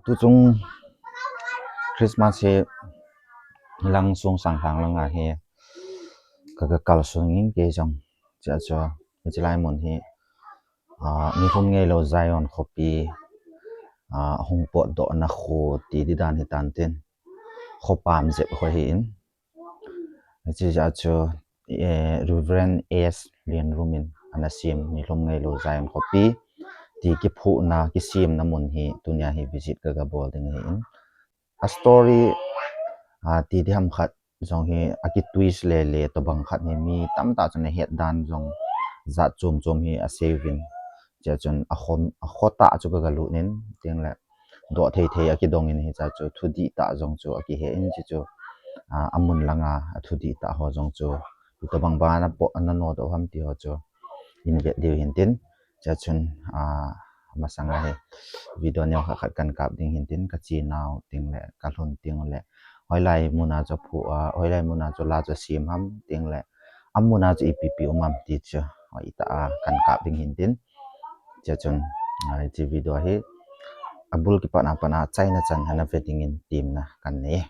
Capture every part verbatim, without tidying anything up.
Tuchung Christmas hi lang sung sang lang lang ahi. Ka, ka kal sung in kei jong. Chia chu, hiche lai mun hi, ah, mi hung ngei lou Zion khopi, ah, hung potdoh na kho ti di dan hi tan tin. Kho pam jep kho hi in. Hiche jeh chu, eh, Reverend S Lianrum in ana sem ni lhum ngei lou Zion khopi ti kiphuhna, kisemna mun hi tunia hi visit ka, ka bol ding hi in. A story, ah, ti di ham khat jong hi a kitwist le le tobang khat hi mi tamtah chun a het dan jong jat chom chom hi a sei uvin. Chia chun a khom, a kho tah chu ka, ka lut in ting le. Doh thei thei a kidong in hicha chu thudih tah jong chu a kihe in chi chu, ah, a mun langa a thudih tah ho jong chu itobang bana po ana nodoh ham ti ho chu in vet diu hin tin. Chia chun, ah, masanga hi video neo khat khat kan kap ding hin tin ka chenau ting le ka lhun ting le hoilai muna chu phu a, hoilai muna chu la chu sem ham ting le a muna chu ipi pi um am ti chu hoi tah a kan kap ding hin tin. Chia chun, ah, hiche video hi a bul kipat a pat a chaina chan hana ve ding in temna kan nei.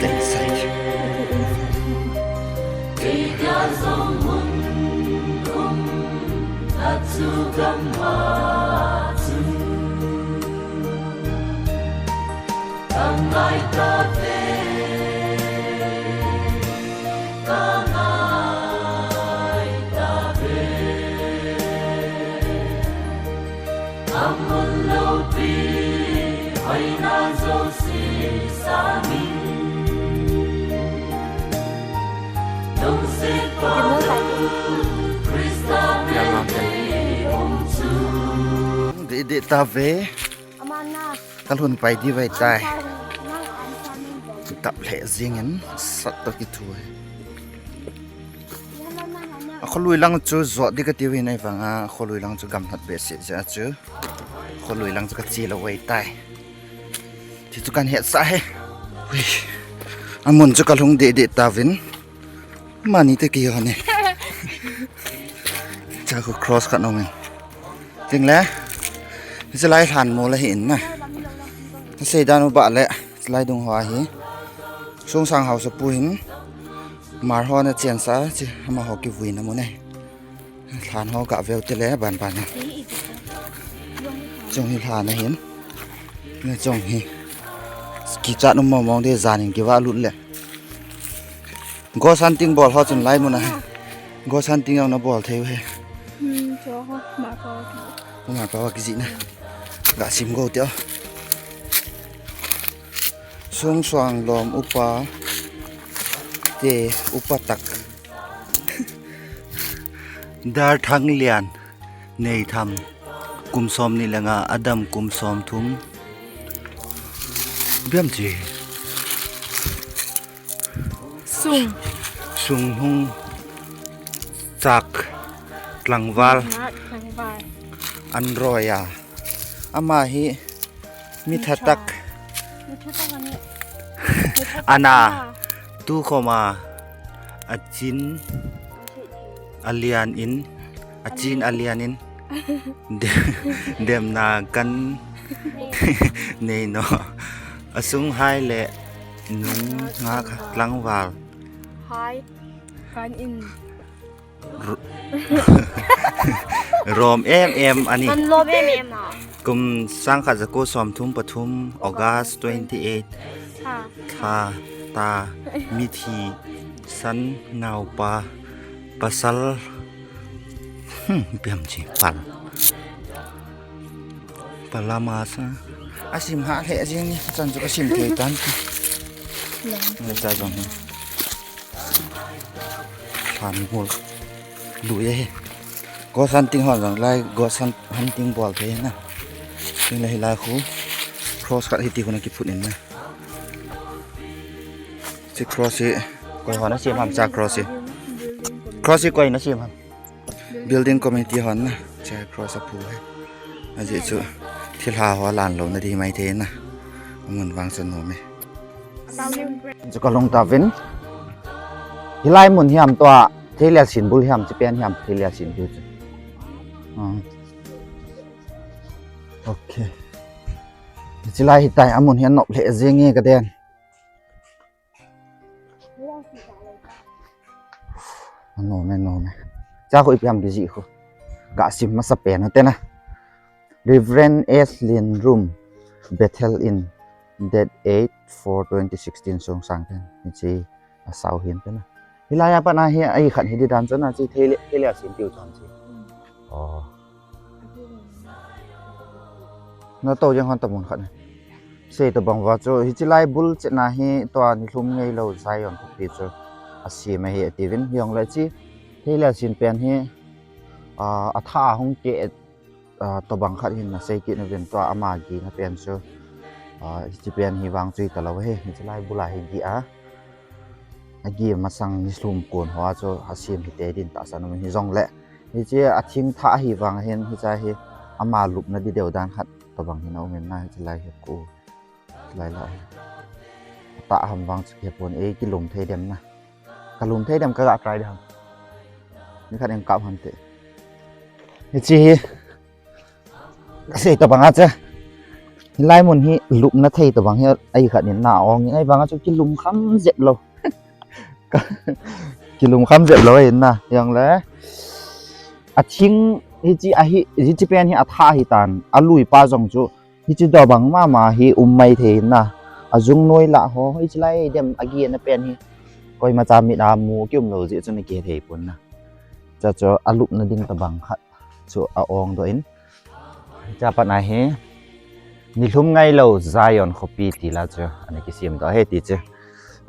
Stay inside. Dih dih ta ve. Ka lhun pai di vai tai. Tap lheh jing in sat toh kithu e. A kholui lang chu jot di kati uvin ahivanga, a kholui lang chu gamnat behseh jeh a chu. Kholui lang chu ka che lou vai tai. Ti chu kan hetsah e. Ui. A mun chu ka lhung deh deh tauvin. Mani te ki hone. Cha khu cross khat nong in. Ting le. Hiche lai lhan mo le hi in na. Sei dan u ba le. Hiche lai dung ho ahi. Sungsang hausa pu hin. Mar ho na chen sa, chi, amaho kivuina mun e. Lhan ho ka veu te le ban ban. Chung hi lhan ahin. Ni chung hi. Kichat um mong mong de jan in kiva lut le. Ghost hunting bol ho chun lai mun a. Ghost hunting jong na bol thei u he. Hmm, cho ho, ma pa ki. Ma pa ki ji na. Ga sim go te o. Sungsang lom upa te upa tak. Darthanglian Neitham, kum som ni le nga, Adam kum som thum. Biam chi. Sung. Sung hung chak tlangval. Nga tlangval. An roi a. Ama hi Mi thatak. Mi thatak ani. Mi thatak ana. Ana. Tu khoma. Achin. Alian in. Achin alian in. De-, demna kan. Nei no. Asung hai le. Nung nga kha tlangval. Hai. Kan in. Rom em em ani. Kan lom em em a. Kum sangkhat jako somthum pathum, August twenty eight. Ha. Tha ta mithi san naupa pasal. Hmm, piam chi pal. Palama sa. Asim ha le jing ni chan chu ka sim thei tan. Ni cha jong hi. Phan mul. Lu ye he. Ghost hunting hon jong lai ghost hunt- hunting bol thei na. Tin le hi lai khu. Cross khat hi ti khu na kiphut in na. Chi cross hi koi hon a sim ham cha cross hi. Cross hi koi na sim ham. Building committee hon na. Cha cross a phu he. Ajeh chu thilha ho lan lo na di mai thei na. Amun vang chu nom e. Chu ka long ta vin. Hilai mun hiam tua thei le sin bul hiam chi pen hiam thei le sin bul chu. Ah. Okay. Chi lai hi tai amun hian nop le jing nge ka den. Nom e, nom e. Cha khu ipi ham ki ji khu. Ka sim masa pen te na. Reverend S Lin Room, Bethel in date eight four twenty sixteen sung sang ten. Ni chi a sau hin te na. Hilai a pat na hi ai khat hi di dan chun a chi thei le, thei le sin tiu chun chi. Oh. Na to jeng hon ta mun khat ni. Sei to bang va chu hi chi lai bul che na hi to a ni hlum ngei lo Zion khopi chu a sim a hi a ti vin hiong le chi thei le sin pen hi a, a tha hung ke a, to bang khat hin na sei ki na vin to ama gi na pen chu a, hi chi pen hi vang chui ta lo he hi chi lai bul a hi gi a. A gi masang ni hlum kon ho a chu a sim hi te din ta san um hi jong le. Hi chi a thing tha hi vang hin hi cha hi ama lupna di deu dan khat to bang hin a um in na hi chi lai hi ku. Lai lai. Ta ham vang chu ke pon e ki lum thei dem na. Ka lum thei dem ka ga try dem. Ni khat en kap ham te. Hi chi hi. Ka sei to bang a che. Hilai mun hi lupna thei to bang hi ai khat in na ong ai vang a chu ki lum kham jep lo. Ki lum kham jep lo in na. Yang le. A thing hi chi a hi, hi chi pen hi a tha hi tan. A lui pa jong chu. Hi chi do bang ma ma hi um mai thei na. A jung noi la ho, hi chi lai dem a gi na pen hi. Koi ma cha mi na mu ki um lo ji chu na ki thei pun na. Cha chu a lupna ding to bang khat. Chu a ong do in. Cha pat na hi. Ni hlum ngai lo Zion khopi ti la chu. Ani ki sim do he ti chu.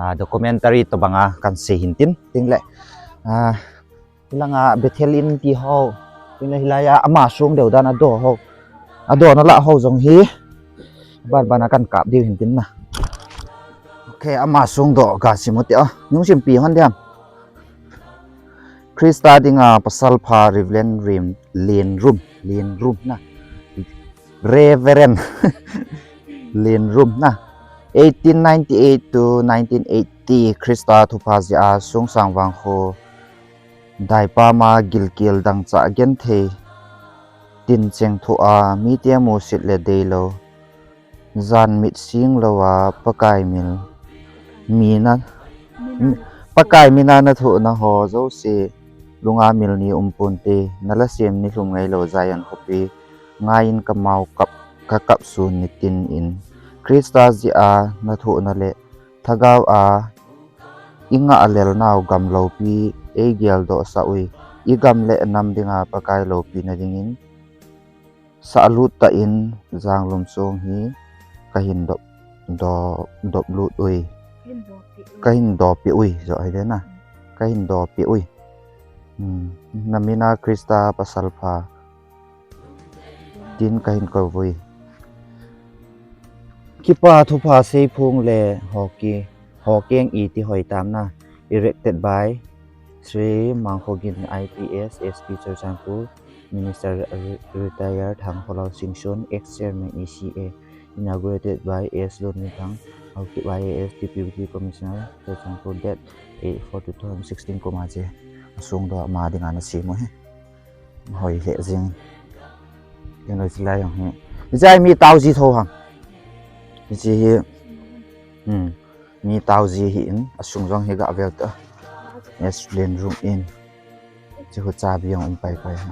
A, documentary to bang a kan sei hin tin. Ting le. A, Hilanga Bethel in ti ho. Tin hilai a ama sung deu dan a do ho. A do na la ho jong hi. Ban ban a kan kap diu hin tin na. Okay, ama sung do ka simu ti a. Nung sim pi hon diam. Krista dinga pasal pha Reverend Rim, Lin Rum, Lin Rum na. Reverend Lin Rum na. Eighteen ninety-eight to nineteen eighty Krista thupha jia sungsang vang ho. Daipama gilkel dangchah genthei, tincheng thoh a, mite musit le deilo, jan mit sing lo a, Pakai mil, mina, Pakai mina na thohna ho jouse, lunga mil ni umponte, nala sem ni hlum ngailo Zion khopi, ngaiyin kamau kap, kakap sun nitin in, Krista jia na thohna le, Thagau a, i ngah lel nau gam lopi, ei geldoh sah ui, i gam le nam dinga Pakai lopi na dingin, sahlut tah in janglum sung hi ka hin dop, dop, dop lut ui, ka hin dopi ui, jo hai de na, ka hin dopi ui. Hmm. Na mina Krista pasal pha, tin ka hin ko vui. Kipa thupha sei phung le hoki, hokeng i ti hoi tamna. Erected by Sri Mangkhogin I P S, S P Churachandpur, Minister re-, Retired Thang Kholal Singson, Ex-Chairman E C A, inaugurated by S Lonminthang, Haokip I A S, Deputy Commissioner, Churachandpur, date eight four two thousand sixteen, koma che. Asung do ama dinga na simu he. Hoi le jing. Kei noi silai jong hi. Hiche hi mi tao ji tho ham. Hiche hi. Hmm. Mi tao ji hi in. Asung jong hi ga vel ta. Yes, plain room in. Hiche hu chabi jong um pai pai ha.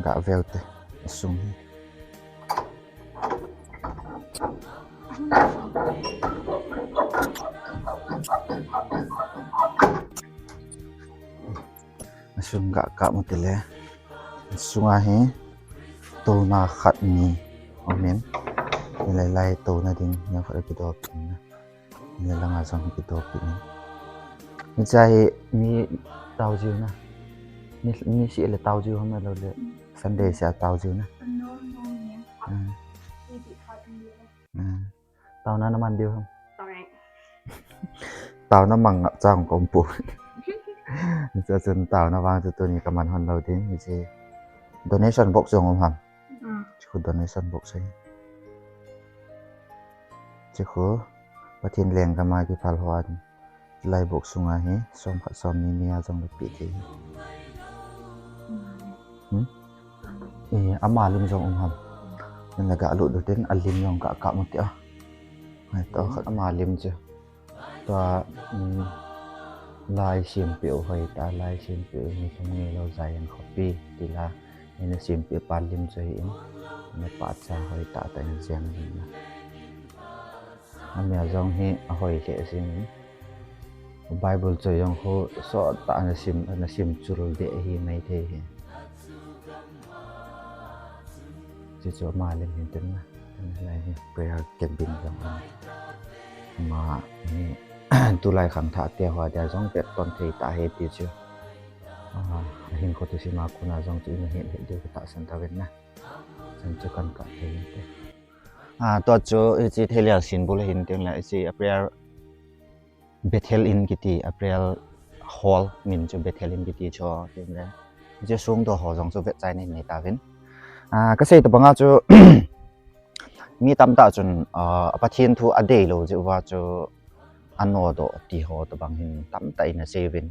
Ga vel ta. Asung hi. Asung ga kap mu tile. Asung a hi. Touna khat ni. Amen. Hilai lai touna ding, neokhat kidop in. Hilai langa jong kidop in. Hiche hi mi tao jiu na. Mi, mi si le tao jiu ham lo le. Sunday sia tao jiu na. Ah. Ah. Taona naman diu ham. Taona mang chang kom pu. Hiche chun taona vang chu tuni kaman hon lou ding. Hiche donation box jong um ham. Hiche khu donation box ahi. Hiche khu Pathen lenggam a kiphal ho a ding. Lai box sunga hi som khat som ni ni a jong le pe thei. Hmm? Eh, ama lim jong um ham. Nang la ga lut lut in alim jong ga kap mo ti a. Hai to khat ama lim chu. Tua, um, lai simpeh u hoi ta, lai simpeh u ni thum nge lo Zion khopi ti la. Ina simpeh pa lim chu hi in. Ina pa cha hoi ta ta in jeng lim na. Amia jong hi ahoi lheh jing in. Bible chu jong khu sot tah a na sim, na sim chul deh hi mai thei hi. Chuchu ama lim hin tin na. Lai hi prayer cabin jong a. Ama hi tulai khangthah te ho dia jong vet ton thei ta hi ti chu. Ah, ahin kho thusim a kona jong chu ina hin he diu ka tahsan tauvin na. Chan chu kan kah thei te. Ah, tua chu hiche thei lel sin bul hin tin la hiche a prayer Bethel in kiti, a prayer hall min chu Bethel in kiti chu tin le. Hiche sung to ho jong chu vet chai nei nei tauvin. Ah, ka sei tabanga chu mi tamtah chun, ah, Pathen thu adei lou jeh uva chu anodoh ti ho tabang hin tamtah in asei uvin.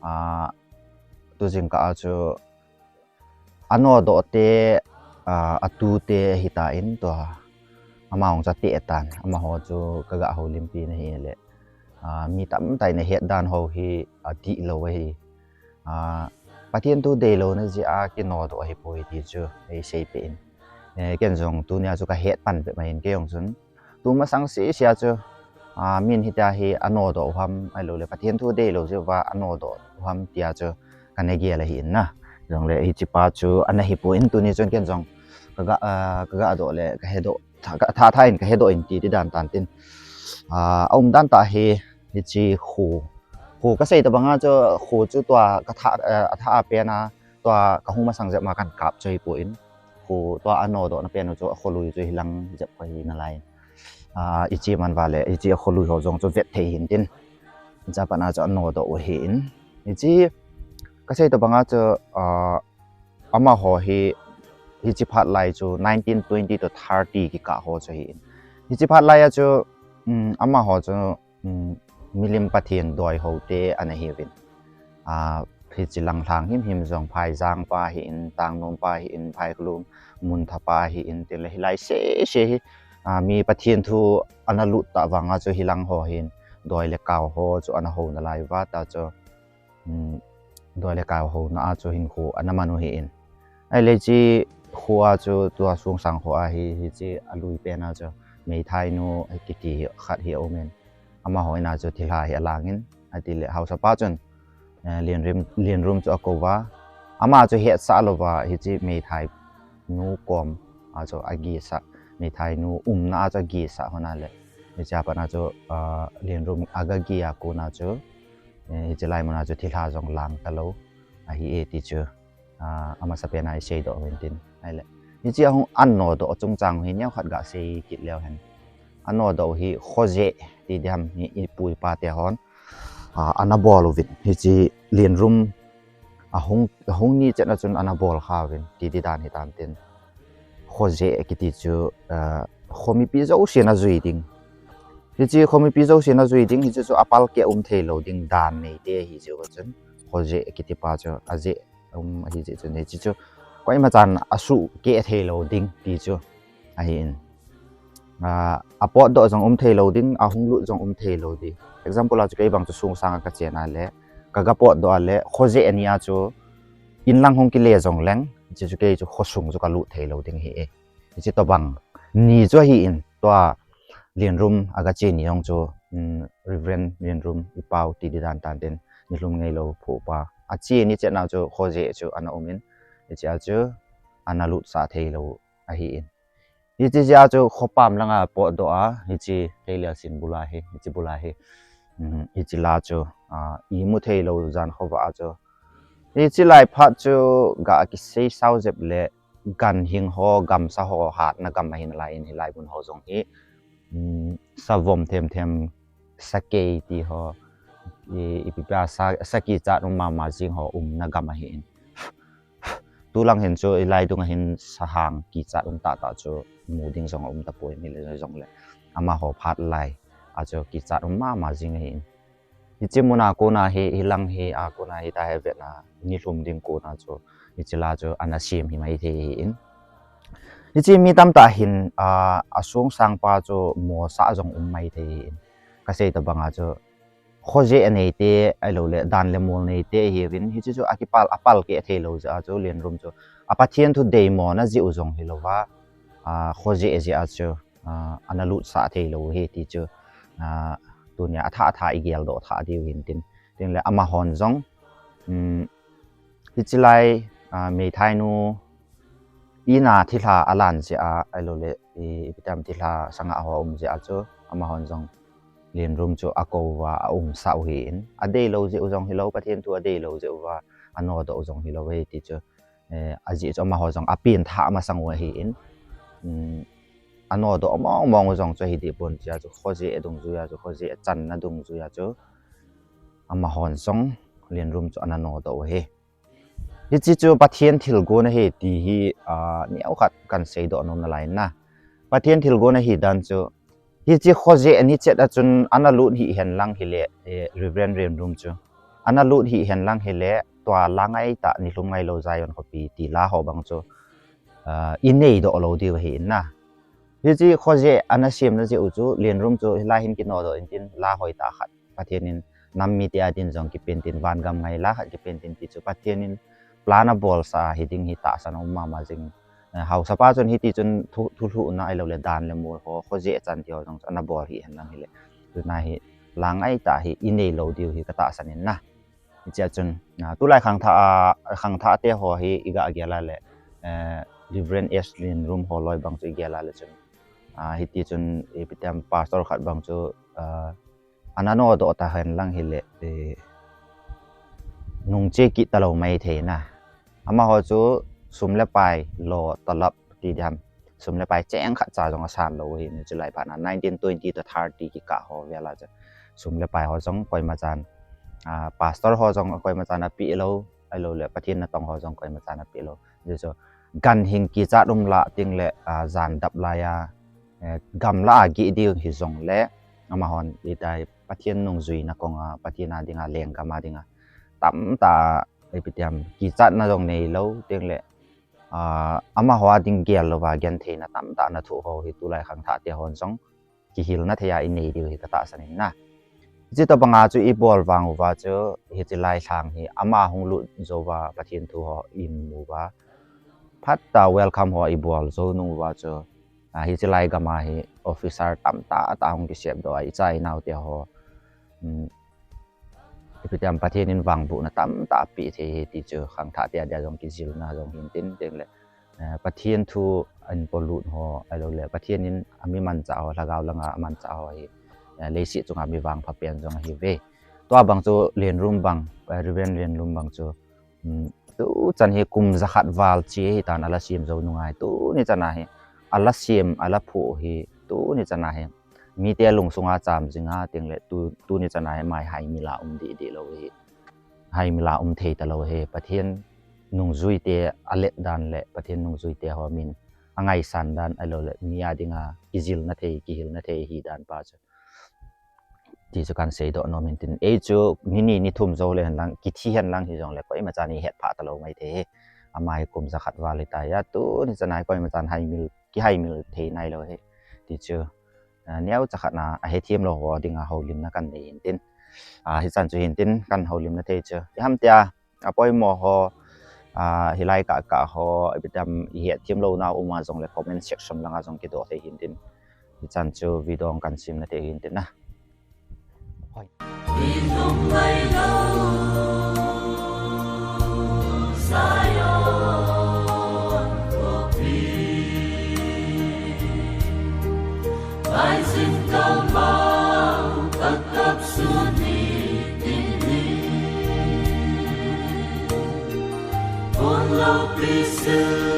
Ah, tu jingkah a chu anodoh te, ah, atu te ahi tan tua. Ama jong chu ati tan. Amaho chu ka ga houlimpi na hi le. Ah, mi tamtah in ahet dan ho hi adih lou ahi. Ah, Pathen thu dei louna jeh a kinodoh ahi poi ti chu ei sei peh in. Eh, ken jong tunia chu ka het pan peh mai in kei jong chun. Tu masang sese a chu, ah, min hitia hi anodoh u ham, ahilou le Pathen thu dei lou jeh uva anodoh u ham tia chu kana gel ahi in na. Jong le hiche pa chu ana hi poi in tuni chun ken jong ka ga, ah, ka ga doh le ka hedoh, tha, ka, tha, tha in ka hedoh in ti, ti dan tan tin. Ah, a um dan tah hi, hiche khu. Khu ka sei tabanga chu khu chu tua ka tha, ah, a tha a pen a, tua ka hung masang jep ma kan kap chu hi poi in. Khu tua anodoh na pen u chu akholui chu hilang jep kho hi nalai. Ah, ichi man va le, ichi akholui ho jong chu vet thei hin tin. Japan a chu anodoh u ahi in. Ichi ka sei tabanga chu, ah, amaho hi, hiche phat lai chu nineteen twenty to thirty kikah ho chu ahi in. Hiche phat lai a chu, um, amaho chu um, milim Pathen doi ho te ana hi uvin. Ah, hiche lang lhang himhim jong Phaijang pa hi in, Tangnom pa hi in, Phaiklum Muntha pa hi in, tin le hilai sese hi, ah, mi Pathen thu ana lut tah vanga chu hilang ho hin, doi le kau ho chu ana hou nalai uva ta chu, um, doi le kau houna a chu hinkho ana man u ahi in. Ahile hiche khu a chu tua sungsang khu a hi, hiche alui pen a chu Meithainu kiti hi khat hi aum in. Amaho in a chu thilha hi alang in, ati le haosa pa chun, eh, Lenrim, Lenrum chu akou va. Ama chu hetsah lou va, hiche Meithainu kom a chu agisah, Meithainu umna a chu agisah hon a le. Hiche a pat a chu, ah, Lenrum aga gi a kon a chu, eh, hiche lai mun a chu thilha jong lang talou ahi e ti chu. Ah, amasapen a i seidoh uvin tin. Ahile. Hiche a hung anodoh chungchang hi neokhat ga sei kit leu hen. Anodoh hi khojeh ti diham hi i pu i pa te hon. Ah, ana bol uvin. Hiche Lenrum ahung, ahung ni chet na chun ana bol kha uvin. Ti di dan hi tan tin. Khojeh kiti chu, ah, khomipi jousen ajui ding. Hiche khomipi jousen ajui ding, hiche chu apalkeh um thei lou ding dan nei te hi chu chun. Khojeh kiti pa chu ajeh um ahi jeh chun hiche chu koima chan asuhkeh thei lou ding ti chu ahi in. Ah, apotdoh jong um thei lou ding, ahung lut jong um thei lou ding. Example a chu kei bang chu sungsang a ka chen a le, ka ga potdoh a le, khojeh ni a chu in lang hung kile jong leng, hiche chu kei chu khosung chu ka lut thei lou ding ahi e. Hiche tobang ni chu ahi in, tua Lenrum aga che ni jong chu, um, Reverend Lenrum i pau ti di dan tan tin, nilhum ngeilou phu pa. Ache ni chet na chu khojeh chu ana um in, hiche a chu ana lutsah thei lou ahi in. Hiche jeh a chu khopam langa potdoh a, hiche Theilel sin bula hi, hiche bula hi, um, hiche la chu, ah, imu thei lou jan khovah a chu. Hiche lai phat chu ga kisei sao jep le ganhing ho, gamsa ho, hatna gam ahin lai in hilai mun ho jong hi, um, savom themthem, sakei ti ho, i, ipi pa sa, sa kichat um mama jing ho umna gam ahi in. Tulang hin chu hilai dunga hin sahang kichat um tahtah chu mu ding jong um tapoi, hile jong le. Amaho phat lai a chu kichat um mama jing ahi in. Hiche muna kona hi, hilang hi, a kona hi ta hi vetna, nilhum ding kona chu, hiche la chu ana sem hi maithei ahi in. Hiche mi tamtah hin, a, asung sangpa chu mosah jong um maithei ahi in. Kasei tobanga chu, khoje aneite, ahilou le, dan le mol neite ahiuvin, hiche chu akipal, apal keh thei lou jeh a chu, Lenrum chu, a Pathen thu deimona jeh u jong hilouva, a, khoje jeh a chu, a, ana lutsah thei lou hi ti chu, a, tunia athah athah igeldoh thah diu hin tin. Tin le amahon jong, um, hiche lai, a, meithainu ina thilha alan jeh a, ahilou le, i, ipi tam thilha sanga ho um jeh a chu, amahon jong Lenrum chu akou uva, aumsah u ahi in. Adei lou jeh u jong hilou, Pathen thu adei lou jeh uva, anodoh u jong hilou ahi ti chu, eh, ajeh chu amaho jong apen thah masang u ahi in. Um, anodoh mong mong u jong chu ahi deh pon jeh a chu, khoje dungjui a chu, khoje channa dungjui a chu, amahon jong Lenrum chu ana nodoh u ahi. Hiche chu Pathen thilgon ahi ti hi, ah, neokhat kan seidoh nom nalai in na. Pathen thilgon ahi dan chu, hiche khoje ani chet a chun ana lut hih hen lang hile, eh, Reverend Lenrum chu. Ana lut hih hen lang hile, tua la ngai tah nilhum ngailou Zion khopi ti la ho bang chu, ah, inei doh lou diu ahi in na. Hiche khoje ana semna jeh u chu, Lenrum chu hilai hin kinodoh in tin, la hoitah khat Pathen in nam mite a din jong kipen tin, van gam ngai la khat kipen tin ti chu Pathen in plan abolsah a hiding hi tahsan um mama jing. Eh, haosapa chun hiti chun thu, thulhuhna ahilou le dan le mol ho, khoje chan ti ho jong chu ana bol hih hen lang hile. Tuna hi la ngai tah hi inei lou diu hi katahsan in na. Hiche a chun, ah, tulai khangthah a, khangthah te ho hi iga gel a le, eh, Reverend S Lenrum holoi bang chu igel a le chun, ah, hiti chun ipi tam pastor khat bang chu, ah, ana nodoh ta hen lang hile, eh, nungche kit talou maithei na. Amaho chu sum le pai, lo, talap ti diham, sum le pai cheng khat cha jong asan lou ahi in, chulai phat na nineteen twenty to thirty kikah ho vel a chu sum le pai ho jong koima chan, ah, pastor ho jong koima chan apeh lou, ahilou le Pathen natong ho jong koima chan apeh lou. Hichu ganhing kichat um lah teng le, ah, jan dap lai a, eh, gamla a geh diu hijong le, amahon hitia Pathen nungjuina kong a, Pathen a dinga, lenggam a dinga tamtah, ipi tam, kichatna jong neilou teng le, ah, amaho a ding gel louva gentheina tamtah ana thoh ho hi tulai khangthah te hon jong kihilna thei a inei diu hi katahsan in na. Hiche tobang a chu ibol vang uva chu, hiche lai lhang hi ama hung lut jou uva Pathen thu ho imu uva, phatah a welcome ho ibol jou nung uva chu, ah, hiche lai gam a hi officer tamtah tah hung kisep doh a, icha inau te ho, um, ipi tam, Pathen in vangbohna tamtah apeh thei ahi ti chu khangthah te a dia jong kijilna jong hin tin teng le, eh, Pathen thu ahin polut ho, ahilou le Pathen in ami manchah ho, lhagao langa amanchah ho hi, eh, leiset chunga mi vangpha pen jong ahiuve. Tua bang chu Lenrum bang, eh, Reverend Lenrum bang chu, um, tuchan hi kum jakhat val che ahitan, ala sem jou nung ahi, tuni chan a hi, ala sem, ala phoh hi, tuni chan a hi, mite lungsunga cham jing a teng le tu, tuni chan a hi ama hi haimil a um deh deh lou ahi. Haimil a um thei talou ahi. Pathen nungjuite alet dan le Pathen nungjuite ho min angaisan dan ahilou le mi a dinga kijilna thei, kihilna thei ahi dan pa chu. Ti chu kan seidoh nom in tin. Ei chu ni ni ni thum jou le hen lang, kithi hen lang hijong le koima chan ihet phah talou maithei ahi. Ama hi kum jakhat val ahitai a, tuni chan a hi koima chan haimil, kihaimil thei nailou ahi. Ti chu, ah, neocha khat na ahethem lou ho dinga houlimna kan nei hin tin. Ah, hichan chu hin tin kan houlimna thei chu. Iham tia, apoimo ho, ah, hilai kah kah ho, ipi tam ihet them louna um a jong le comment section langa jong kidoh thei hin tin. Hichan chu video kan simna thei hin tin na. Hoi. Inung mai lo, Zion, Aijing kalmau kakap sun hi tin hi. Phone loupi sil